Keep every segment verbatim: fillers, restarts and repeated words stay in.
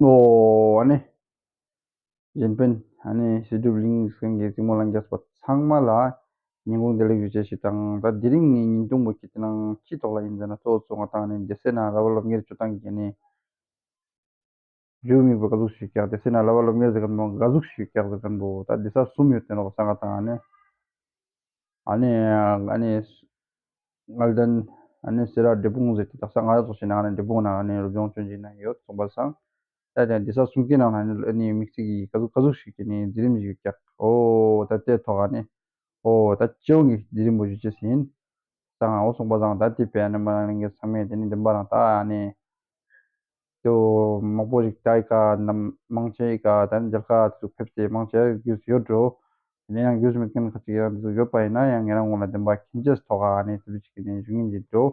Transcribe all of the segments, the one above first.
ཨོ་ཨ་ནི། གཞན་ཕན་ཨ་ནི་སྲིད་སྒྲུབ་གླིང་གི་སེང་གེ་གཟིགས་མོ་ལྷ་རྒྱལ་པ་ཚང་མ་ལ་ཉིན་གུང་བདེ་ལེགས་ཞུ་ཅེས་ཤིག་དང་། ད་དེ་རིང་ངའི་ཉིན་ཐུང་པོ་ཁྱེད་ཚོ་ནང་ཅི་ཐོག་ལ་ཡིན་ཟེར་ན། གཙོ་བོ་གཙོ་བོ་ང་དང་ནི་སྡེ་སྲིད་ན་ལབ་པ་སློབ་གཉེར་བྱེད་སྟངས་ཀྱི་ནི་རེའུ་མིག་པོ་ག་ཟུག་ཞིག་ཀྱག་སྡེ་སྲིད་ན་ལབ་པ་སློབ་གཉེར་ཟེར་མཁན་པོ་ག་ཟུག་ཞིག་ཀྱག་ཟེར་མཁན་པོ་ད་སྡེ་ས་གསུམ་ཡོད་དེ་ནོ་ས་ང་དང་ནི། ཨ་ནི་ཨ་ནི་མངལ་ལྡན་ཨ་ནི་སེ་ར་འབྲས་སྤུངས་ཟེར་ཏེ། དག་ས་ང་ཚོ་ཞིག་ནང་ནས་འབྲས་སྤུངས་ནང་ནས་སློབ་སྦྱོང་སྤྱོད་ཀྱི་ན་ཡོད་སོང་པ་སང་། ད་དེ་སྡེ་ས་གསུམ་ཀའི་ནང་ན་ནི་ཨ་ནི་དམིགས་བསལ་གྱི་ག་ཟུག་ག་ཟུག་ཞིག་གི་ནི་འཛིན་རིམ་ཞིག་ཀྱག་ཨོ་ད་དེ་ཐོག་ཨ་ནི་ཨོ་ད་སྤྱི་ཡོངས་ཀྱི་འཛིན་རིམ་པོ་ཞུ་ཅེས་ཡིན་སང་། ཨོ་སོང་པ་སང་ད་དེ་བས་ཨ་ནི་མ་ལ་ལེན་གྱི་ཚང་མས་དེ་ནི་བདེན་པ་རང་ད་ཨ་ནི། དེ་མང་པོ་ཞིག་ད་ཡི་ག་ནམ་མང་ཆེ་ཡི་ག་ད་མཇལ་ཁ་ཚུར་ཕེབས་ཏེ་མང་ཆེ་རྒྱུས་ཡོད་འགྲོ། དེ་ནས་ཡང་རྒྱུས་མེད་མཁན་ཁ་ཅིག་ཡང་འདུག་ཡོད་པ་ཡིན་ན་ཡང་ངེད་རང་ངོ་ལ་བདེན་པ་མཁྱེན་ཅེས་ཐོག་ཨ་ནི་དེ་བ་ཅིག་ནས་ཞུ་ངེས་ཀྱི་འགྲོ།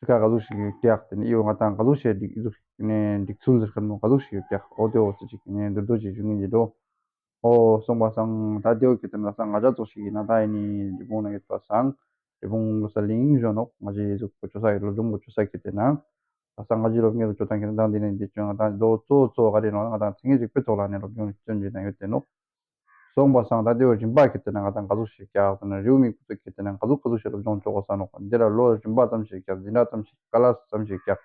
ཚིག་ཁ་ག་ཟུག་ཞིག་ཡོད་ཀྱག་དེ་ནས་ཨི་བོ་ང་དང་ག་ཟུག་བྱས་འགྲིག་ཟུག་ནས་འགྲིག་ཚུལ་ཟེར་མཁན་མོ་ག་ཟུག་ཞིག་ཡོད་ཀྱག་ཨོ་དེ་འོ་ཚོ་ཅིག་ནས་མདོར་བསྡུས་ཅིག་ཞུ་ངེས་ཀྱི་འགྲོ། ཨོ་སོང་པ་སང་ད་དེའོ་ཁྱེད་ལྟར་ན་སང་ང་ཅག་ཚོ་ཞིག་ཡིན་ན་ད་ཡིན་ནི་འབྲས་སྤུངས་ན་ཡོད་པ་སང་། འབྲས་སྤུངས་ལོ་ས་གླིང་གཞོན་ནོག་ང་ཅི་ཡི་གཟུགས་པོ་ཅོ་ས་ཡི་སློབ་སྦྱོང་གོ་ཅོ་ས་ཁྱེད་དེ་ན། ད་སང་ང་ཅི་སློབ་གཉེར་གོ་ཅོ་དང་ཁྱེད་དང་འདི་ནས་འདི་ཅོ་ང་དང་ལོ་གཙོ་བོ་གཙོ་བོ་ག་རེ་ནོ་ང་དང་ཚིག་ངེས་ཅིག་པའི་ཐོག་ལ་ནས་སློབ་སྦྱོང་སྤྱོད་ཀྱི་ན་ཡོད་དེ་ནོག་སོང་པ་སང་ད་དེའོ་རིམ་པ་ཁྱེད་དེ་ན་ང་དང་ག་ཟུག་ཞིག་ཀྱག་དེ་ན་རེའུ་མིག་པོ་ཚོ་ཁྱེད་དེ་ན་ག་ཟུག་ག་ཟུག་ཞིག་སློབ་སྦྱོང་ཅོ་གོ་ས་ནོག་འདི་ལ་ལོ་རིམ་པ་ཙམ་ཞིག་ཀྱག་འཛིན་གྲྭ་ཙམ་ཞིག་ཀ་ལ་ཙམ་ཞིག་ཀྱག་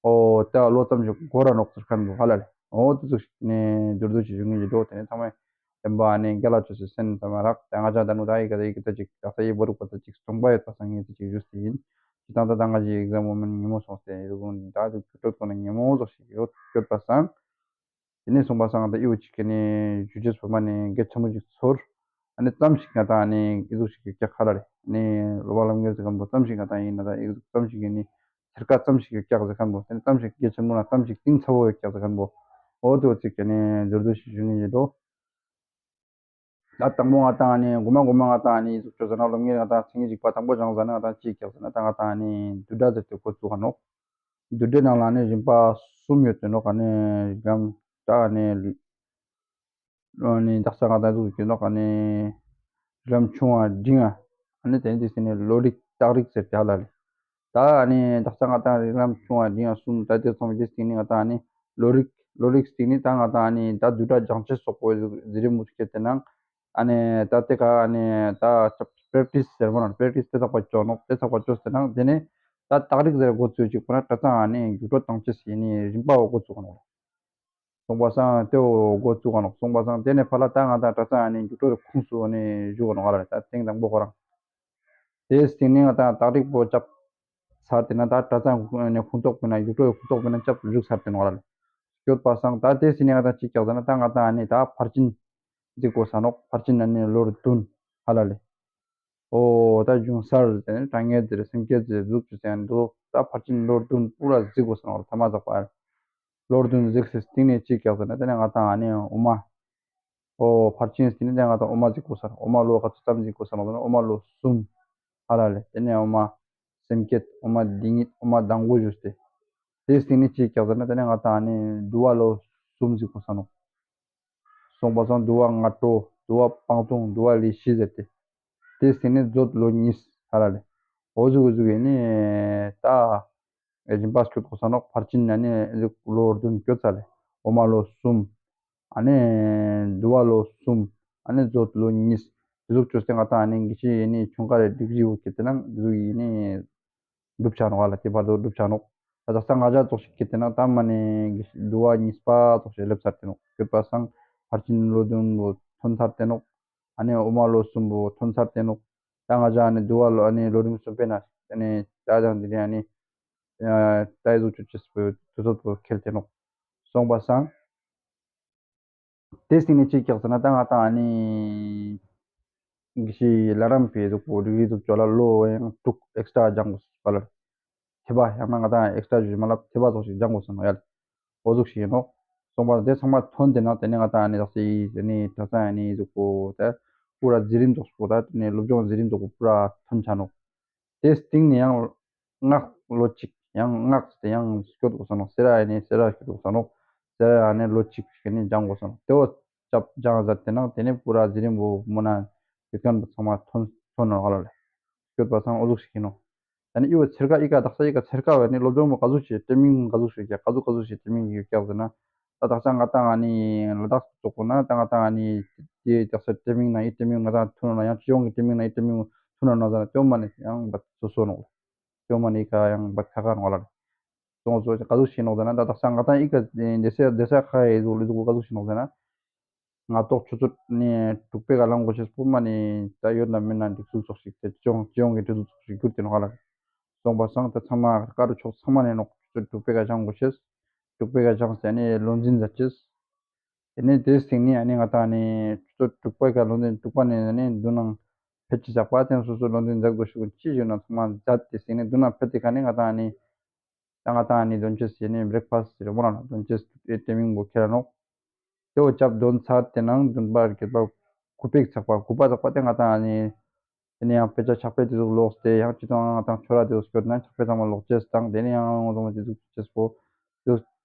ཨོ་ད་ལོ་ཙམ་ཞིག་འགོར་ར་ནོག་ཟེར་མཁན་པོ་ཧ་ལ་ལེ། ཨོ་དེ་ཚོ་ཞིག་ནས་མདོར་བསྡུས་ཅིག་ཞུ་ངེས་ཀྱི་འགྲོ། དེ་ནས་ཚང་མས་བདེན་པ་ནས་རྒྱ་ལ་ཆོས་སུ་སེམས་ཙམ་མ་རག་དེ་ང་ཅག་ད་ནུ་ད་ཡི་ག་ད་ཡི་ག་ད་ཅིག་ད་ས་ཡི་བོ་རུག་པ་ད་ཅིག་སྟོང་པ་ཡོད་པ་སང་ངེས་ད་ཅིག་ཞུས་ཏེ་ཡིན། ཅི་ད་ད་ད་ང་ཅི་ཨེག་ཛམ་མོ་མེན་ཉིན་མོ་སོང་སྟེ་ཡི་གུང་ད་དུ་ཁྱོད་ཁོ་ན་ཉིན་མོ་ཟོག་ཞིག་ཡོད་ཡོད་པ་སང་། དེ་ནས་སོང་པ་སང་ད་ཨི་བོ་ཅིག་གི་ནས་ཞུ་རྒྱུ་ཚོ་མ་ནས་གལ་ཆེན་པོ་ཅིག་ཚོར། ཨ་ནི་ཙམ་ཞིག་ང་དང་ཨ་ནི་ཨི་ཟུག་ཞིག་གི་ཀྱག་ཁ་ལ་རེད། ཨ་ནི་སློབ་པ་ལམ་ངེས་ཟེར་མཁན་པོ་ཙམ་ཞིག་ང་དང་ཡིན་ན་ད་ཨི་ཟུག་ཙམ་ཞིག་གི་ནི་ཚེར་ཀ་ཙམ་ཞིག་གི་ཀྱག་ཟེར་མཁན་པོ་དེ་ནི་ཙམ་ཞིག་གལ་ཆེན་པོ་ན་ཙམ་ཞིག་གཏིང་ཚ་བོ་ཡོད་ཀྱག་ཟེར་མཁན་པོ། ཨོ་དེ་བོ་ཅིག་གི་ནི་མདོར་བསྡུས་ཤིག་ཞུ་ངེས་ཡིན་འགྲོ། ད་དང་པོ་ང་དང་ཨ་ནི་དགུ་མ་དགུ་མ་ང་དང་ཨ་ནི་ཨི་ཟུག་ཅོ་ཟེར་ན་སློབ་ངེས་ང་དང་ཚིག་ངེས་ཅིག་པ་དང་པོ་སྦྱང་ཟེར་ན་ང་དང་ཅིག་ཀྱག་ཟེར་ན་ད་ང་དང་ཨ་ནི་བསྡུས་གྲྭ་ཟེར་ཏེ་འགོ་བཙུགས་ག་ནོག་བསྡུས་གྲྭའི་ནང་ལ་ནི་རིམ་པ་གསུམ་ཡོད་དེ་ནོག་ཨ་ནི་རིགས་ལམ་ད་ཨ་ནི་ཨ་ནི་དག་ས་ང་དང་འདུག་གི་ནོག་ཨ་ནི་རིགས་ལམ་ཆུང་བ་འབྲིང་བ་ཨ་ནི་དེ་ནི་དེ་སི་ནི་བློ་རིག་རྟགས་རིག་ཟེར་ཏེ་ཧ་ལ་ལེ། ད་ཨ་ནི་དག་ས་ང་དང་རིགས་ལམ་ཆུང་བ་འབྲིང་བ་གསུམ་ད་དེ་ཚང་མ་དེ་སི་ནི་ང་དང་ཨ་ནི་བློ་རིག་བློ་རིག་སྟེང་ནི་ད་ང་དང་ཨ་ནི་ད་བསྡུས་གྲྭ་སྦྱང་ཆེད་སོག་པོ་ཟེར་རིམ་མུ་ཁྱེར་ཏེ་ནང་ཨ་ནི་ད་དེ་ག་ཨ་ནི་ད་པེར་ཊིས་ཟེར་མོ་ན་པེར་ཊིས་དེ་ཚགས་པ་ཅོ་ནོག་དེ་ཚགས་པ་ཅོས་ཏེ་ནང་དེ་ནས་ད་རྟགས་རིག་ཟེར་འགོ་ཚུགས་ཅིག་པོ་ན་གྲྭ་ཚང་ཨ་ནི་རྒྱུགས་སྤྲོད་བཏང་ཆེད་ཟེར་ནི་རིམ་པ་འོ་འགོ་ཚུགས་ནོག་སོང་པ་སང་དེ་འོ་འགོ་ཚུགས་ནོག་སོང་པ་སང་དེ་ནས་ཕ་ལ་ད་ང་དང་གྲྭ་ཚང་ཨ་ནི་རྒྱུགས་སྤྲོད་ཁུངས་སུ་ཨ་ནི་བཞུགས་ནོག་ཨ་ལ་ད་ཐེངས་དང་པོ་ཁོ་རང་དེ་སྟེང་ནས་ང་དང་རྟགས་རིག་པོ་ཅབ་ཚར་ཏེ་ན་ད་གྲྭ་ཚང་ནས་ཁུངས་གཏོགས་པོ་ན་རྒྱུགས་སྤྲོད་ཁུངས་གཏོགས་པོ་ན་ཅབ་བཞུགས་ཚར་ཏེ་ནོག་ཨ་ལ་སྐྱོད་པ་སང་ད་དེ་སྟེང་ནས་ང་དང་ཅིག་ཀྱག་ཟེར་ན་ད་ང་དང་ཨ་ནི་ད་ཕར་ཕྱིན་འཛིན་དགོས་ས་ནོག་ཕར་ཕྱིན་ཨ་ནི་ལོ་བདུན་ཧ་ལ་ལེ། ཨོ་ད་གཞུང་གསར་དེ་ནི་དྲང་ངེས་དེ་རེད་སེམས་བསྐྱེད་དེ་འཛུགས་ཀྱི་ཟེར་འདུག་ད་ཕར་ཕྱིན་ལོ་བདུན་པུ་ར་གཟིགས་དགོས་ས་ནོག་ཐ་མ་ཚགས་པ་ལོ་བདུན་གཟིགས་སེ་སྟེང་ནས་ཅིག་ཀྱག་ཟེར་ན་དེ་ནས་ང་དང་ཨ་ནི་འོ་མ། ཨོ་ཕར་ཕྱིན་སྟེང་ནས་དེ་ང་དང་འོ་མ་གཟིགས་དགོས་ས་ནོག་འོ་མ་ལོ་ག་ཚོད་ཙམ་གཟིགས་དགོས་ས་ནོག་ཟེར་ན་འོ་མ་ལོ་གསུམ་ཧ་ལ་ལེ། དེ་ནས་འོ་མ་སེམས་བསྐྱེད་འོ་མ་སྡིག་ཉེས་འོ་མ་དང་པོ་ཞུས་ཏེ། དེ་སྟེང་ནས་ཅིག་ཀྱག་ཟེར་ན་དེ་ནས་ང་དང་ཨ་ནི་འདུལ་བ་ལོ་གསུམ་གཟིགས་དགོས་ས་ནོག་སོང་པ་སང་འདུལ་བ་སྔ་དྲོ། འདུལ་བ་སྤང་ལྟུང་། འདུལ་བ་ལས་བཞི་ཟེར་ཏེ། དེ་སྟེང་ནས་མཛོད་ལོ་གཉིས་ཧ་ལ་ལེ། འོ་ཟུག་ཟུག་ཡིན་ནི་ད། རིམ་པ་སྐྱོད་དགོས་ས་ནོག་ཕར་ཕྱིན་ཨ་ནི་ལོ་བདུན་སྐྱོད་ཚར་ལེ། འོ་མ་ལོ་གསུམ། ཨ་ནི་འདུལ་བ་ལོ་གསུམ། ཨ་ནི་མཛོད་ལོ་གཉིས། དེ་ཟུག་བཅོས་ཏེ་ང་དང་ཨ་ནི་དགེ་བཤེས་ཡིན་ནི་ཆུང་ཀ་རེ་སྒྲིག་གཞི་འོག་གི་དེ་ནང་དེ་ཟུག་ཡིན་ནི། འགྲུབ་ཆ་ནོག་ཨ་ལ་དེ་བར་དུ་འགྲུབ་ཆ་ནོག་ད་དག་ས་ང་ཅག་ཙོགས་ཤིག་གི་དེ་ན་ད་མ་ནས་འདུལ་བ་གཉིས་པ་ཙོགས་ཤིག་སླེབས་ཚར་ཏེ་ནོག་སྐྱོད་པ་སང་ཕར་ཕྱིན་ལོ་བདུན་པོ་ཐོན་ཚར་ཏེ་ནོག་ཨ་ནི་འོ་མ་ལོ་གསུམ་པོ་ཐོན་ཚར་ཏེ་ནོག་ད་ང་ཅག་ཨ་ནི་འདུལ་བ་ལོ་ཨ་ནི་ལོ་རིམ་གསུམ་པའི་ནང་ཨ་ནི་ད་ཅང་འདི་ནས་ཨ་ནི་ད་ཡི་ཟུག་ཅུ་ཅིས་པོ་དུས་ཚོད་པོ་ཁེལ་ཏེ་ནོག་སོང་པ་སང་། དེ་སྟེང་ནས་ཅིག་ཀྱག་ཟེར་ན་ད་ང་དང་ཨ་ནི་དགེ་བཤེས་ལྷ་རམས་པའི་གཟུགས་པོ་རིག་རིག་གཟུགས་ཅོ་ལ་ལོ་ཡང་དྲུག་ཨེག་སི་ཊ་སྦྱང་དགོས་པ་ལ། ཐེ་བ་ཡང་ན་ང་དང་ཨེག་སི་ཊ་ཞུ་མ་ལབ་ཐེ་བ་ཙོགས་ཤིག་སྦྱང་དགོས་སོང་ཡ། འོ་ཟུག་ཤིག་ཡིན་ནོག་སོང་པ་དེ་ཚང་མ་ཐོན་དེ་ན་དེ་ནས་ང་དང་ཨ་ནི་དག་སའི་དེ་ནས་གྲྭ་ཚང་ཨ་ནི་གཟུགས་པོ་ད་པུ་ར་འཛིན་རིམ་ཙོགས་པོ་ད་དེ་ནས་སློབ་སྦྱོང་འཛིན་རིམ་ཙོགས་པོ་པུ་ར་ཐོན་ཆ་ནོག་དེ་སྟེང་ནས་ཡང་སྔགས་ལོ་གཅིག་ཡང་སྔགས་དེ་ཡང་སྐྱོད་དགོས་ས་ནོག་སེ་ར་ཨ་ནི་སེ་ར་སྐྱོད་དགོས་ས་ནོག་སེ་ར་ཨ་ནི་ལོ་གཅིག་ཤི་ནི་སྦྱང་དགོས་ས་ནོག་དེ་བོ་ཅབ་སྦྱང་ཟ་དེ་ནང་དེ་ནས་པུ་ར་འཛིན་རིམ་པོ་མོ་ན་ཡོད་མཁན་པོ་ཚང་མ་ཐོན་ཐོན་ནོག་ཨ་ལ་ལེ། སྐྱོད་པ་སང་འོ་ཟུག་ཤིག་ཡིན་ནོག་ད་ནི་ཨི་བོ་ཚེར་ཀ་ཨི་ཀ་དག་ས་ཨི་ཀ་ཚེར་ཀ་བས་ནི་སློབ་སྦྱོང་མོ་ག་ཟུག་བྱེད་ཏེ་མིང་ག་ཟུག་ཞིག་རྒྱག་ག་ཟུག་ག་ཟུག་བྱེད་ཏེ་མིང་ཡོད་ཀྱག་ཟེར་ན། ད་དག་ས་ང་ཏང་ཨ་ནི་ལ་དྭགས་སུ་ཙོག་གོ་ན་ད་ང་ཏང་ཨ་ནི་དེ་དག་ས་ཏེ་མིང་ན་ཨི་ཏེ་མིང་ང་ཏང་ཐུ་ན་ན་ཡང་ཅི་ཡོང་གི་ཏེ་མིང་ན་ཨི་ཏེ་མིང་ཐུ་ན་ན་ཟེར་ན་ཏེ་མ་ནི་ཡང་བ་སོ་སོ་ནོག་ལ། ཏེ་མ་ནི་ཨི་ཀ་ཡང་བ་ཁ་ཁ་ནོག་ལ། སོང་སོ་ག་ཟུག་བྱེད་ནོག་ཟེར་ན་ད་དག་ས་ང་ཏང་ཨི་ཀ་དེ་ས་དེ་ས་ཁ་ཡི་ཟུག་ལི་ཟུག་ག་ཟུག་བྱེད་ནོག་ཟེར་ན། ང་ཏོག་ཆུ་ཚོད་ནས་དྲུག་པའི་ག་ལང་གོ་ཤེས་པོ་མ་ནི་ད་ཡོད་ན་མེད་ན་འགྲིག་ཚུལ་ཚོགས་ཤིག་དེ་ཅི་ཡོང་ཅི་ཡོང་གི་འགྲིག་ཚུལ་ཚོགས་ཤིག་གྱུར་ཏེ་ནོག་ལ། སོང་པ་སང་དེ་ཚང་མ་དཀར་རུ་ཕྱོགས་ཚང་མ་ནས་ནོག་ཆུ་ཚོད་དྲུག་པའི་ག་བྱང་གོ་ཤེས། དྲུག་པའི་ག་བྱང་ཟེར་ནས་བློ་འཛིན་མཛད་ཅེས། དེ་ནས་དེའི་སྟེང་ནས་ཨ་ནི་ང་ཏང་ནི་ཆུ་ཚོད་དྲུག་པའི་ག་བློ་འཛིན་དྲུག་པ་ནས་ནི་མདུན་ནང་ཕེབས་ཅི་ཟག་པ་དེ་སོ་སོ་བློ་འཛིན་མཛད་དགོས་ཤེས་ཀུན་ཅི་ཞིག་ན་ཚང་མ་མཛད་དེ་སྟེང་ནས་མདུན་ནང་ཕེབས་དེ་ག་ནས་ང་ཏང་ནི། ད་ང་ཏང་ནི་དོན་ཅེས་ཡེ་ནི་བྷི་རེག་ཕ་སི་ཊི་རེ་མོ་ན་ན་དོན་ཅེས་ཨེ་ཏེ་མིང་པོ་ཁྱེར་ནོག་དེ་བོ་ཅབ་དོན་ཚར་དེ་ནང་བདུན་པ་བརྒྱད་པ་དགུ་པའི་ཚག་པ་དགུ་པ་ཚག་པ་དེ་ང་ཏང་ནི་དེ་ནས་ཡང་དཔེ་ཆ་ཕྱག་དཔེ་དེ་ཟུག་ཀློག་སྟེ་ཡང་ཅི་ཏང་ང་ཏང་ཆོས་ར་དེ་ཟུག་སྐྱོད་ན་ཕྱག་དཔེ་ཚང་མ་ཀློག་ཅེས་དང་དེ་ནས་ཡང་ང་ཏང་དེ་ཟུག་ཅེས་པོ་དེ་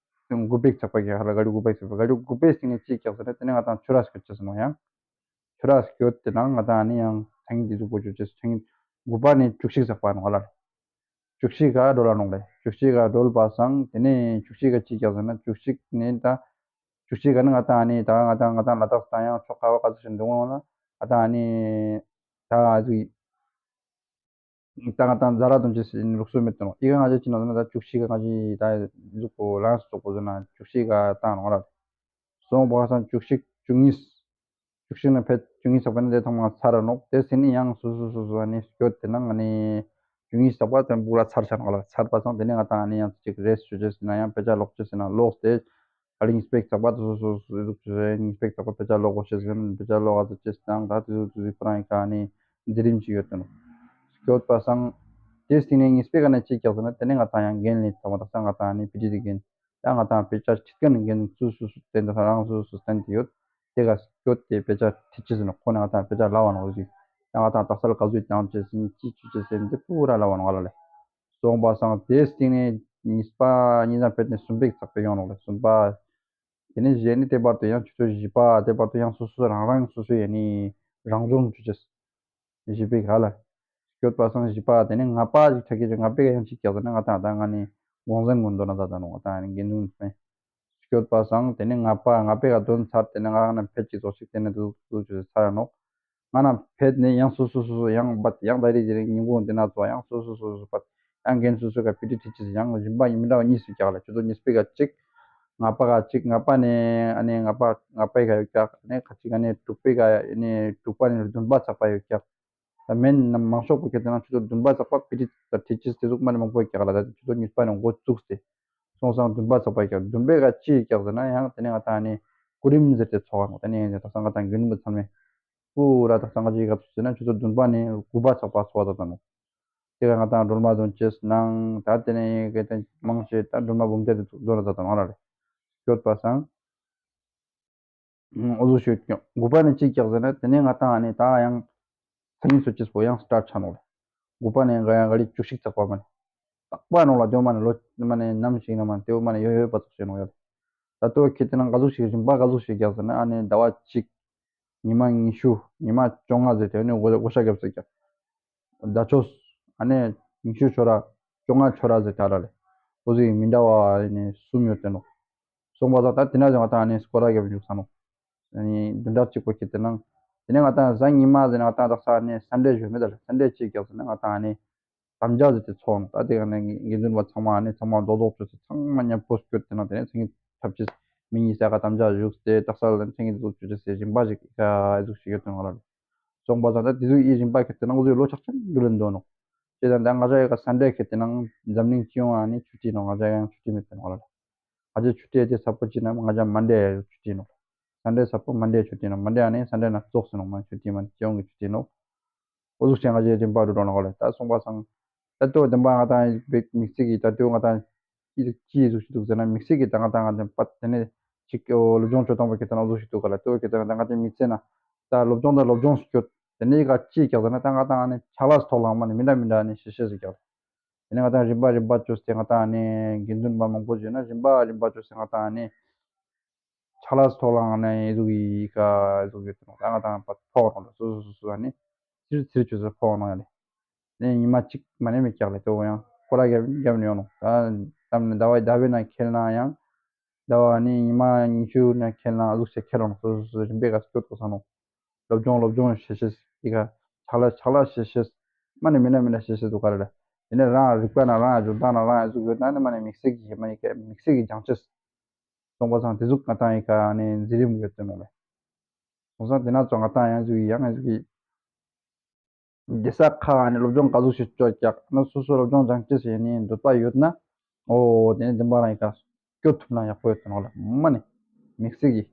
དགུ་པའི་ཚག་པ་གི་ཧ་ལ་ག་རུ་དགུ་པའི་ཚག་པ་ག་རུ་དགུ་པའི་སྟེང་ནས་ཅི་ཀྱག་ཟེར་ན་དེ་ནས་ང་ཏང་ཆོས་ར་སྐྱོད་ཅེས་ནོག་ཡང་། ཆོས་ར་སྐྱོད་དེ་ནང་ང་ཏང་ནི་ཡང་ཚང་གི་ཟུག་པོ་ཅོ་ཅེས་ཚང་གི་དགུ་པ་ནས་བཅུ་གཅིག་ཚག་པ་ནོག་ལ། བཅུ་གཅིག་ག་འགྲོ་ལ་ནོག་ལེ། བཅུ་གཅིག་ག་འགྲོ་ལ་པ་སང་དེ་ནས་བཅུ་གཅིག་ག་ཅི་ཀྱག་ཟེར་ན་བཅུ་གཅིག་ནས་ད་བཅུ་གཅིག་ག་ནི་ང་ཏང་ནི་ད་ང་ཏང་ང་ཏང་ལ་དྭགས་ད་ཡང་ཕྱོགས་ཁ་བ་ག་ཚོད་ཞིག་འདུག་འོང་ལ་ང་ཏང་ནི་ད་ང་ཚོ་ད་ང་ཏང་ཛ་ར་དོན་ཅེས་ལུགས་སྲོལ་མེད་དོ་ནོག་ཨི་ག་ང་ཅི་ཅི་ནོག་ཟེར་ན་ད་བཅུ་གཅིག་ག་ང་ཅི་ད་ཟུག་པོ་ལངས་སུ་ཙོག་པོ་ཟེར་ན་བཅུ་གཅིག་ག་བཏང་ནོག་ལ། སོང་པ་སང་བཅུ་གཅིག་བཅུ་གཉིས། བཅུ་གཅིག་ནས་ཕེབས་བཅུ་གཉིས་ཚག་པ་ནས་དེ་ཐོག་མ་ཚར་ར་ནོག་དེ་ཟིན་ནས་ཡང་སོ་སོ་སོ་སོ་ནས་སྐྱོད་དེ་ནང་ནས་བཅུ་གཉིས་ཚག་པ་དེ་སྦུག་ལ་ཚར་ཚར་ནོག་ལ། ཚར་པ་སང་དེ་ནས་ང་ཏང་ནི་ཡང་ཅིག་རེས་ཞུ་ཅེས་ཟེར་ན་ཡང་དཔེ་ཆ་ཀློག་ཅེས་ཟེར་ན་ཀློག་སྟེ། ཨ་རིང་སྤེག་ཚག་པ་དེ་སོ་སོ་སོ་ཟུག་ཅེས་ནི་སྤེག་ཚག་པ་དཔེ་ཆ་ཀློག་གོ་ཤེས་ཟེར་ན་དཔེ་ཆ་ཀློག་ག་ཟེར་ཅེས་དང་ད་དེ་ཟུག་དེ་ཟུག་པ་རང་ཡི་ཁ་ནས་འཛིན་རིམ་ཅིག་ཡོད་དེ་ནོག་སྐྱོད་པ་སང་དེ་སྟེང་ནས་ཉིས་པའི་ཀ་ནས་ཅིག་ཀྱག་ཟེར་ན་དེ་ནས་ང་ཏང་ཡང་འགན་ལེན་ཚང་མ་དག་ས་ང་ཏང་ནི་པི་ཏི་དེ་འགན། ད་ང་ཏང་དཔེ་ཆ་ཁྲིད་མཁན་འགན་སུ་སུ་སུ་བསྟན་ཏེ་རང་སུ་སུ་བསྟན་ཏེ་ཡོད། དེ་ག་སྐྱོད་དེ་དཔེ་ཆ་ཁྲིད་ཅི་ཟེར་ན་ཁོ་ནས་ང་ཏང་དཔེ་ཆ་ལབ་པ་ནོག་ཟིག་ད་ང་ཏང་དག་ས་ལ་ག་ཟུག་བཏང་ཅི་ཟིན་ཅི་ཅི་ཅི་ཟེར་འདི་པུ་ར་ལབ་པ་ནོག་ལ་ལེ། སོང་པ་སང་དེ་སྟེང་ནས་ཉིས་པ་ཉིས་ཙམ་ཕེབས་ནས་གསུམ་པའི་ཚག་པའི་ཡོང་ནོག་ལེ་གསུམ་པ། དེ་ནས་གཞན་ནི་དེ་བར་དུ་ཡང་ཆུ་ཚོད་བཞི་པ་དེ་བར་དུ་ཡང་སོ་སོ་རང་རང་སོ་སོའི་ཡ་ནི་རང་སྦྱོང་ཅོ་ཅེས། བཞི་པའི་ག་ལ། སྐྱོད་པ་སང་བཞི་པ་དེ་ནས་ལྔ་པ་ཞིག་ཆགས་ཀྱི་ཅིག་ལྔ་པའི་ག་ཡང་ཅིག་ཀྱག་ཟེར་ན་ང་ཏང་ད་ང་ནི་དགོངས་ཟན་ངོ་འདོན་ན་ད་ད་ནོག་ང་ཏང་ནི་འགན་འཛིན་སྤེན། སྐྱོད་པ་སང་དེ་ནས་ལྔ་པ་ལྔ་པའི་ག་དོན་ཚར་དེ་ནས་ང་ནི་ཕེབས་ཀྱི་ཚོགས་ཤིག་དེ་ནས་དུ་དུ་ཅོ་ཚར་ནོག་ང་ན་ཕེབས་ནས་ཡང་སོ་སོ་སོ་སོ་ཡང་བད་ཡང་ད་རེས་དེ་རིང་ཉིན་གུང་དེ་ན་ཚོ་ཡང་སོ་སོ་སོ་སོ་བད་ཡང་འགན་སོ་སོ་ག་པི་ཏི་ཁྲིད་ཅི་ཡང་རིམ་པ་མི་འདྲ་བ་གཉིས་སུ་རྒྱག་ལ་ཆུ་ཚོད་གཉིས་པའི་ག་གཅིག་ལྔ་པ་ག་གཅིག་ལྔ་པ་ནས་ཨ་ནི་ལྔ་པ་ལྔ་པའི་ག་ཡོད་རྒྱག་ནས་ཁ་ཅིག་ཨ་ནི་དྲུག་པའི་ག་ཨ་ནི་དྲུག་པ་ནས་བདུན་པ་ཚག་པ་ཡོད་རྒྱག་ད་མེན་ནམ་མང་ཤོས་པོ་ཁྱེད་དེ་ན་ཆུ་ཚོད་བདུན་པ་ཚག་པ་པི་ཏི་ད་ཁྲིད་ཅི་དེ་ཟུག་མ་ནི་མང་པོ་རྒྱག་ལ་ད་ཆུ་ཚོད་གཉིས་པ་ནས་འགོ་བཙུགས་ཏེ་སོང་སང་བདུན་པ་ཚག་པ་རྒྱག་བདུན་པའི་ག་གཅིག་རྒྱག་ཟེར་ན་ཡང་དེ་ནས་ང་ད་ཨ་ནི་སྐུ་རིམ་ཟེར་ཏེ་ཚོགས་ནོག་དེ་ནས་ད་སང་ང་ད་རྒྱུན་མི་ཚང་མས། པུ་ར་དག་ས་ང་ཅིག་ག་ཚོད་ཟེར་ན་ཆུ་ཚོད་བདུན་པ་ནས་དགུ་པ་ཚག་པ་ཚོགས་ད་ད་ནོག་དེ་ག་ང་ཏང་སྒྲོལ་མ་འདོན་ཅེས་ནང་ད་དེ་ནས་ག་དེ་མང་ཆེ་ད་སྒྲོལ་མ་འབུམ་ཐེར་དེ་ཚོ་འདོན་ད་ད་ནོག་ང་ར་རེ་སྐྱོད་པ་སང་། འོ་ཟུག་ཤོད་ཀྱང་དགུ་པ་ནས་ཅིག་ཀྱག་ཟེར་ན་དེ་ནས་ང་ཏང་ཨ་ནི་ད་ཡང་སང་ཉིན་ཚོ་ཅེས་པོ་ཡང་སི་ཊར་ཆ་ནོག་ལེ། དགུ་པ་ནས་ང་ཡང་ག་རི་བཅུ་གཅིག་ཚག་པ་མ་ནི། ལྟག་པ་ནོག་ལ་དེ་མ་ནི་ལོ་མ་ནི་ནམ་ཞིག་ན་མ་དེ་མ་ནི་ཡོད་ཡོད་པ་ཚོགས་ཤེས་ནོག་ཡོད། ད་ལྟོ་ཁྱེད་དེ་ན་ག་ཟུག་ཞིག་རིམ་པ་ག་ཟུག་ཞིག་རྒྱག་ཟེར་ན་ཨ་ནི་ཟླ་བ་གཅིག་ཉི་མ་ཉི་ཤུ་ཉི་མ་བཅོ་ལྔ་ཟེར་དེ་ནི་འོ་འོ་ཤ་རྒྱབ་ཟེར་ཀྱང་། ཟླ་ཆོས་ཨ་ནི་ཉི་ཤུ་ཆོ་ར་བཅོ་ལྔ་ཆོ་ར་ཟེར་ད་ར་ལེ། འོ་ཟིག་མི་འདྲ་བ་ཨ་ནི་གསུམ་ཡོད་དེ་ནོག་སོང་པ་ད་ད་དེ་ན་ཟེར་ང་ད་ཨ་ནི་སྐོར་ར་རྒྱབ་འཇུག་ས་ནོག་ཨ་ནི་བདུན་ཕྲག་གཅིག་པོ་ཁྱེད་དེ་ན། དེ་ནས་ང་ད་གཟའ་ཉི་མ་ཟེར་ན་ང་ད་དག་ས་ཨ་ནི་སན་ཌེ་ཞོ་མེད་ད་ལེ་སན་ཌེ་གཅིག་རྒྱག་ཟེར་ན་ང་ད་ཨ་ནི། དམ་བཅའ་ཟེར་ཏེ་ཚོགས་ནོག་ད་དེ་ག་ནས་དགེ་འདུན་པ་ཚང་མ་ཨ་ནི་ཚང་མ་རྡོག་རྡོག་བཅོས་ཏེ་ཚང་མ་མཉམ་པོ་སྐྱོད་དེ་ན་དེ་ནས་ཚང་གི་ཐབས་ཅིག་མི་གཉིས་ས་ག་དམ་བཅའ་བཞུགས་ཏེ་དག་ས་ལ་ཚང་གི་འདུག་བཅོས་ཏེ་ཟེར་རིམ་པ་ཞིག་ག་ཨེ་ཟུག་ཞིག་ཡོད་དོན་ག་ལ་རེད། སོང་པ་ད་ད་དེ་ཚོ་ཡི་རིམ་པ་ཁེ་དེ་ནང་འུ་ཚོའི་ལོ་ཆག་ཆག་འགྲོ་ལེན་འདོད་ནོག་ཅེས་ད་ད་ང་ཅག་ཡི་ག་སན་ཌེ་ཁེ་དེ་ནང་འཛམ་གླིང་སྤྱི་ཡོངས་ཨ་ནི་ཆུ་ཊི་ནོག་ང་ཅག་ཡང་ཆུ་ཊི་མེད་དོན་ག་ལ་རེད། ང་ཅག་ཆུ་ཊི་ཨེ་ཅེ་ས་པོ་ཅི་ན་ང་ཅག་མན་ཌེ་ཆུ་ཊི་ནོག་སན་ཌེ་ས་པོ་མན་ཌེ་ཆུ་ཊི་ནོག་མན་ཌེ་ཨ་ནི་སན་ཌེ་ན་ཙོགས་སུ་ནོག་མ་ཆུ་ཊི་མ་སྤྱི་ཡོངས་ཀྱི་ཆུ་ཊི་ནོག་འོ་ཟུག་ཅན་ང་ཅག་རིམ་པ་འགྲོ་འགྲོ་ནོག་ལེ། ད་སོང་པ་སང་། ད་ལྟོ་དེ་འབའ་ང་ཏང་བིག་དམིགས་བསལ་གྱི་ད་ལྟོ་ང་ཏང་ཅི་ཟུག་ཅི་ཟུག་ཞིག་འདུག་ཟེར་ན་དམིགས་བསལ་གྱི་ད་ང་ཏང་ང་ཏང་པ་དེ་ནས་ཅིག་སློབ་སྦྱོང་ཆོ་དང་པོ་ཁེ་ད་ན་འོ་ཟུག་ཞིག་འདུག་ག་ལ་ལྟོ་ཁེ་ད་ང་ཏང་ང་ཏང་དམིགས་བསལ་ན་ད་སློབ་སྦྱོང་དང་སློབ་སྦྱོང་ཞིག་སྐྱོད། དེ་ནས་ག་ཅི་རྒྱག་ཟེར་ན་ད་ང་ཏང་ཨ་ནི་ཕྱག་ལས་ཐོག་ལ་མ་ནི་མི་འདྲ་མི་འདྲ་ནི་ཤེས་ཤེས་ཟིག་རྒྱག་དེ་ནས་ང་ཏང་རིམ་པ་རིམ་པ་བཅོས་ཏེ་ང་ཏང་ཨ་ནི་དགེ་འདུན་པ་མང་པོ་བྱོས་ན་རིམ་པ་རིམ་པ་བཅོས་ཏེ་ང་ཏང་ཨ་ནི་ཕྱག་ལས་ཐོག་ལ་ང་ནི་ཨེ་ཟུག་ཡི་ག་ཨེ་ཟུག་ཡོད་དེ་ནོག་ད་ང་ཏང་ཕ་ཕོག་ནོག་ལ་སོ་སོ་སོ་སོ་ཨ་ནི་ཚིར་ཚིར་བཅོས་ཏེ་ཕོག་ནོག་ཡ་ལེ། ནས་ཉི་མ་གཅིག་མ་ནས་མི་སྐྱག་ལས་དོ་ཡང་ཁོ་ར་རྒྱབ་རྒྱབ་ནས་ཡོང་ནོ། ད་དམ་ནས་ཟླ་བའི་ཟླ་བའི་ནང་ཁེལ་ན་ཡང་ཟླ་བ་ནི་ཉི་མ་ཉི་ཤུ་ནང་ཁེལ་ན་ཨ་ཟུག་ཞིག་ཁེལ་ཡོང་ནོ། སོ་སོ་སོ་རིམ་པས་ག་སྐྱོད་དགོས་ས་ནོ། སློབ་སྦྱོང་སློབ་སྦྱོང་བྱེད་ཤེས་ཡི་ག་ཆག་ལ་ཆག་ལ་བྱེད་ཤེས་མ་ནས་མི་ན་མི་ན་བྱེད་ཤེས་འདུག་ག་རེ་རེད། དེ་ནས་རང་རིག་པ་ན་རང་སྦྱོང་སྟངས་ན་རང་ཨ་ཟུག་ཡོད་ན་ནི་མ་ནས་དམིགས་བསལ་གྱི་མ་ནས་དམིགས་བསལ་གྱི་སྦྱང་ཤེས། སོང་པ་སང་དེ་ཟུག་ང་ཏང་ཡི་ག་ནས་འཛིན་རིམ་ཡོད་དེ་ནོ་ལེ། སོང་ཙང་དེ་ན་ཙོ་ང་ཏང་ཡང་ཟུག་ཡང་ང་ཟུག་གི་སྡེ་ས་ཁག་ནས་སློབ་སྦྱོང་ག་ཟུག་ཞིག་བཅོ་རྒྱག་ན་སོ་སོ་སློབ་སྦྱོང་སྦྱང་ཅི་ཟེར་ནས་འདོད་པ་ཡོད་ན། ཨོ་དེ་ནས་བདེན་པ་རང་ཡི་ག་སྐྱོད་ཐུབ་ན་ཡག་པོ་ཡོད་དེ་ནོ་ལེ། མ་ནས་དམིགས་བསལ་གྱི་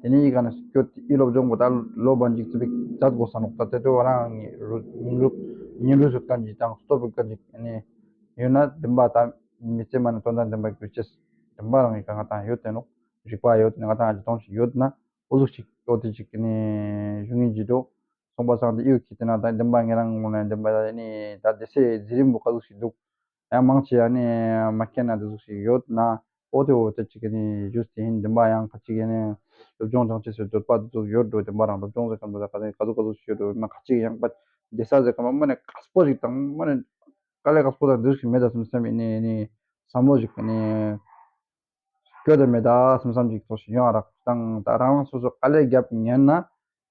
དེ་ནས་ཡི་ག་ནས་སྐྱོད་དེ་ཨི་སློབ་སྦྱོང་པོ་ད་ལོ་བ་འཇིག་ཙི་པིག་མཛད་དགོས་ས་ནོ། ད་དེ་དུས་རང་ཉིན་རུ་ཉིན་རུ་ཉིན་རུ་སུ་ཀ་འཇིག་དང་སྟོབས་པིག་ཀ་འཇིག་ནས་ཡོད་ན་བདེན་པ་ད་མི་ཚེ་མ་ནས་དོན་དང་ལྡན་པ་འགྱུར་ཅེས་བདེན་པ་རང་ཡི་ག་ང་ཏང་ཡོད་དེ་ནོ། རིག་པ་ཡོད་དེ་ང་ཏང་ཨ་ཅི་གཏོང་ཞིག་ཡོད་ན་ཨོ་ལུག་ཅིག་ཨོ་དེ་ཅིག་ནས་ཞུ་ངེས་ཀྱི་འགྲོ། སོང་པ་སང་དེ་ཨིའུ་ཁྱི་དེ་ན་ད་བདེན་པ་ངེ་རང་ངོ་ན་བདེན་པ་ད་ནི་ད་སྡེ་སའི་འཛིན་རིམ་པོ་ག་ཟུག་ཞིག་འདུག་ཡང་མང་ཆེ་ཡང་ནི་མ་སྐྱེ་ན་དེ་ཟུག་ཞིག་ཡོད་ན་ཨོ་དེ་ཨོ་དེ་ཅིག་ནི་ཞུས་ཏེ་ཡིན། བདེན་པ་ཡང་ཁ་ཅིག་ནི་སློབ་སྦྱོང་སྦྱང་ཅེས་སུ་འདོད་པ་དེ་ཟུག་ཡོད་འགྲོ། བདེན་པ་རང་སློབ་སྦྱོང་ཟེར་གམ་པ་ད་ག་ཟུག་ག་ཟུག་ཞིག་ཡོད་འགྲོ། མ་ཁ་ཅིག་ཡང་པ་སྡེ་ས་ཟེར་གམ་པ་མ་ནི་དཀའ་སྤོ་ཞིག་དང་མ་ནི་དཀའ་ལས་དཀའ་སྤོ་དང་དེ་ཟུག་ཞིག་མེད་ད་སེམས་སེམས་ཡིན་ནི་ནི་བསམ་བློ་ཞིག་ནི་སྐྱོ་དེ་མེད་ད་སེམས་བསམ་ཞིག་ཐོག་ཞིག་ཡོང་བ་རག་དང་ད་རང་རང་སོ་སོ་དཀའ་ལས་རྒྱབ་ཉན་ན།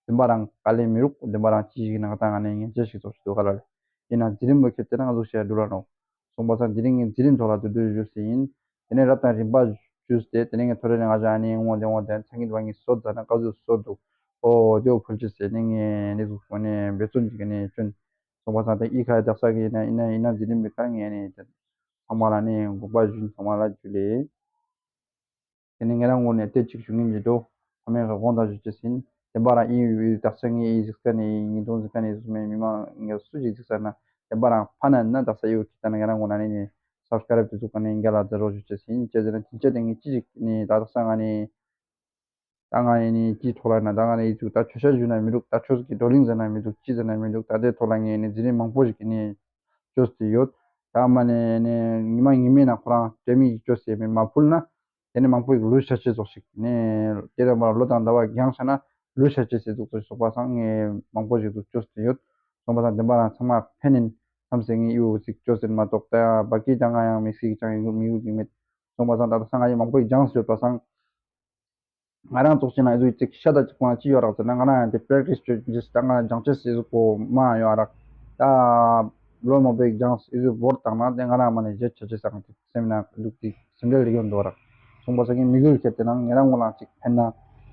བདེན་པ་རང་དཀའ་ལས་མི་རུག་བདེན་པ་རང་ཅི་ཞིག་ན་ང་ཏང་ང་ནས་ཉན་ཅེས་ཞིག་ཐོག་ཞིག་འདུག་ག་ལ་ལ། ཡིན་ན་འཛིན་རིམ་ལོ་ཁྱེར་དེ་ན་ང་ཚོ་ཞེ་འགྲོ་ལ་ནོ། སོང་པ་སང་དེ་རིང་ངས་འཛིན་རིམ་ཐོག་ལ་དུ་དུ་ཞུས་སེ་ཡིན། དེ་ནས་རབ་དང་རིམ་པ་ཞུས་ཏེ་དེ་ནས་ངས་ཐོ་རེ་ནས་ང་ཞ་ཨ་ནི་ངོ་དེ་ངོ་དེ་ཚང་གི་དུ་བ་ངས་སོད་ཟ་ན་ཀ་ཟུ་སོད་འདུག་ཨོ་དེའོ་ཕུལ་ཅི་སེ་ནས་ངས་ནི་ཟུག་ཁོ་ནས་འབད་བརྩོན་ཅིག་ནས་བྱོན། སོང་པ་སང་དེ་ཨི་ཁ་ཡ་དག་ས་གི་ཡིན་ན་ཡིན་ན་ཡིན་ན་འཛིན་རིམ་མི་ཁ་ངས་ནས་དེ་ཚང་མ་ལ་ནས་དགོངས་པ་ཞུ་ཚང་མ་ལ་ཇུ་ལེ། དེ་ནས་ངེད་རང་ངོས་ནས་དེ་གཅིག་ཞུ་ངེས་ཀྱི་འདུག་ཚང་མས་དགོངས་དག་ཞུ་ཅེས་ཡིན། བདེན་པ་རང་ཨིན་ཡུལ་དག་ས་ངའི་ཨི་གཟིགས་ས་ནས་ངའི་གདོང་གཟིགས་ས་ནས་སུ་མེད་མི་མང་ངས་སུ་ཞིག་གཟིགས་ས་ན་བདེན་པ་རང་ཕ་ན་ན་དག་ས་ཨིའུ་ཁྱི་ད་ན་ངེད་རང་ངོས་ན་ནས་ནས་སབ་སི་ཀ་རེབ་དེ་ཚོ་ག་ནས་འགལ་ལ་ཛེ་རོ་ཞུ་ཅེས་ཡིན། ཅེས་ཟེར་ན་ཅིན་ཅེ་དེ་ངས་ཅི་ཞིག་ནས་ད་དག་ས་ང་ནས་ད་ང་ནས་ནས་ཅི་ཐོག་ལ་ན་ད་ང་ནས་ཨི་ཚུགས་ད་ཆོས་ཤ་ཞུ་ན་མི་འདུག་ད་ཆོས་ཀྱི་བགྲོ་གླེང་ཟེར་ན་མི་འདུག་ཅི་ཟེར་ན་མི་འདུག་ད་དེ་ཐོག་ལ་ངས་ནས་འཛིན་རིམ་མང་པོ་ཞིག་གི་ནས་བཅོས་ཏེ་ཡོད། ད་མ་ནས་ནས་ཉི་མ་ཉི་མའི་ནང་ཁོ་རང་དྲན་མི་ཞིག་བཅོས་ཏེ་མི་མ་ཕུལ་ན། དེ་ནས་མང་པོ་ཞིག་ལུས་ཤ་ཆེ་ཙོག་ཞིག་ནས་དེ་རེ་མར་ལོ་དང་ཟླ་བ་འགྱངས་ཤ་ན་ལུས་ཤ་ཆེ་ཟེར་འདུག་ཙོག་སོགས་པ་སང་ངས་མང་པོ་ཞིག་ཏུ་བཅོས་ཏེ་ཡོད། སོང་པ་སང་བདེན་པ་རང་ཚང་མ་ཕན་ཡིན་བསམ་སེ་ངས་ཡུ་ཟིག་བཅོས་ཟེར་མ་གཏོགས་ད་ཡང་བ་ཀི་ད་ང་ཡང་མི་སྲིད་ཀྱང་ཡིན་མི་ཡུ་ཟིག་མེད། སོང་པ་སང་ད་ལྟ་སང་ང་ཡི་མང་པོ་ཞིག་འགྱངས་ཡོད་པ་སང་ང་རང་ཙོག་ཅིག་ན་ཡི་ཟིག་ཅིག་ཤ་ད་ཅིག་པོ་ཅི་ཡོད་རག་ཟེར་ན་ང་རང་ཡང་དེ་པེ་རེག་ཊི་སི་བཅོས་ཅིག་ད་ང་འགྱངས་ཆེ་ཟེར་ཟིག་པོ་མ་ཡོད་རག་ད་ལོ་མང་པོའི་འགྱངས་ཡི་ཟིག་བོར་བཏང་ན་དེ་ང་རང་མ་ནས་བརྗེད་ཆ་ཆེ་སང་དེ་སེམས་ན་ལུག་ཅིག་སེམས་ཁྲལ་ཡོད་འདུག་ར། སོང་པ་སང་ངས་མི་འགུལ་ཁྱེར་ཏེ་ན་ང་རང་ངོ་ལ་ཅིག་ཕན་ན་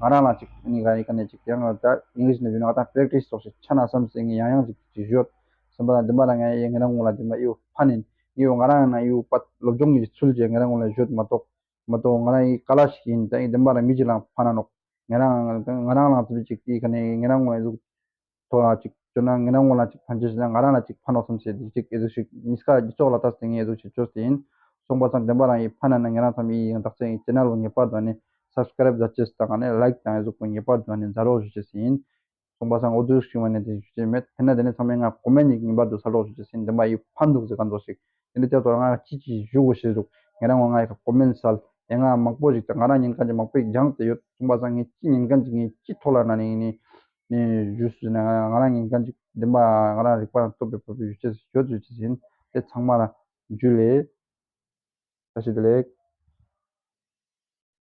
ང་རང་ལ་ཅིག་ནི་ག་ཡི་ག་ནས་ཅིག་ཡང་ད་ཨིང་ལིཤ་ནས་བརྗོད་ན་ང་ད་པེ་རེག་ཊི་སི་སོགས་ཤིག་ཆ་ན་བསམ་སེ་ངས་ཡང་ཡང་ཅིག་ཅིག་བརྗོད། སེམས་པ་ལ་འདི་མ་རང་ངས་ཡང་ང་རང་ངོ་ལ་འདི་མ་ཡོད་ཕན་ཡིན་ཡོད་ང་རང་ན་ཡོད་པ་སློབ་སྦྱོང་གི་ཚུལ་གྱིས་ང་རང་ངོ་ལ་བརྗོད་མ་གཏོགས་མ་གཏོགས་ང་རང་ཡི་ཀ་ལ་ཞིག་ཡིན་ད་ཡི་འདི་མ་རང་མི་གཅིག་ལ་ཕན་ན་ནོག་ང་རང་ང་རང་ལ་ཙི་པི་ཅིག་ཡི་ག་ནས་ང་རང་ངོ་ལ་ཟུག་ཐོག་ལ་ཅིག་བཅོས་ན་ང་རང་ངོ་ལ་ཅིག་ཕན་ཆེ་ཞེ་ན་ང་རང་ལ་ཅིག་ཕན་ནོག་བསམ་ཞེས་དེ་ཅིག་ཨེ་ཟུག་ཞིག་མི་སྐ་ཀྱི་ཅོག་ལ་ལྟ་སྟེ་ངས་ཨེ་ཟུག་ཞིག་བཅོས་ཏེ་ཡིན། སོང་པ་སང་བདེན་པ་རང་ཡི་ཕན་ན་ན་ང་རང་ཚང་མ་ཡི་ཡང་དག་ས་ཡི་ཅེ་ནལ་ལ་ངེས་པར་དུ་ནི་སབ་སི་ཀ་རེབ་མཛད་ཅེས་དང་ནི་ལའིག་དང་ཨེ་ཟུག་པོ་ངེས་པར་དུ་ནི་མཛད་རོགས་ཞུ་ཅེས་ཡིན། སོང་པ་སང་འོ་དུ་ཞིག་བ་ནི་དེ་ཞུ་ཅེས་མེད། ཕན་ན་དེ་ནི་ཚང་མས་ང་ཀོ་མེན་ཡིག་ངེས་པར་དུ་ས་རོགས་ཞུ་ཅེས་ཡིན། བདེན་པ་ཡི་ཕན་འདུག་ཟེར་ག་འདོག་ཞིག་དེ་འདྲ་དེ་ཐོག་ང་ཅི་ཅི་ཞུ་དགོས་ཞེས་ཟུག་ང་རང་ངོ་ང་ཡི་ཀོ་མེན་སལ་དེ་ང་མང་པོ་ཞིག་དང་ང་རང་ཉན་མཁན་གྱི་མང་པོ་ཡིག་སྦྱངས་ཏེ་ཡོད། སོང་པ་སང་ངས་ཅི་ཉན་མཁན་གྱི་ངས་ཅི་ཐོག་ལ་ན་ནི་ནི་ནས་ཞུས་ཟེར་ན་ང་རང་ཉན་མཁན་ཅིག་བདེན་པ་ང་རང་རིག་པ་ཐོབ་པའི་བབ་པའི་ཡུལ་ཅེས་ཡོད་ཡོད་ཅེས་ཡིན། དེ་ཚང་མ་ལ་འཇུ་ལེ། བཀྲ་ཤིས་བདེ་ལེགས།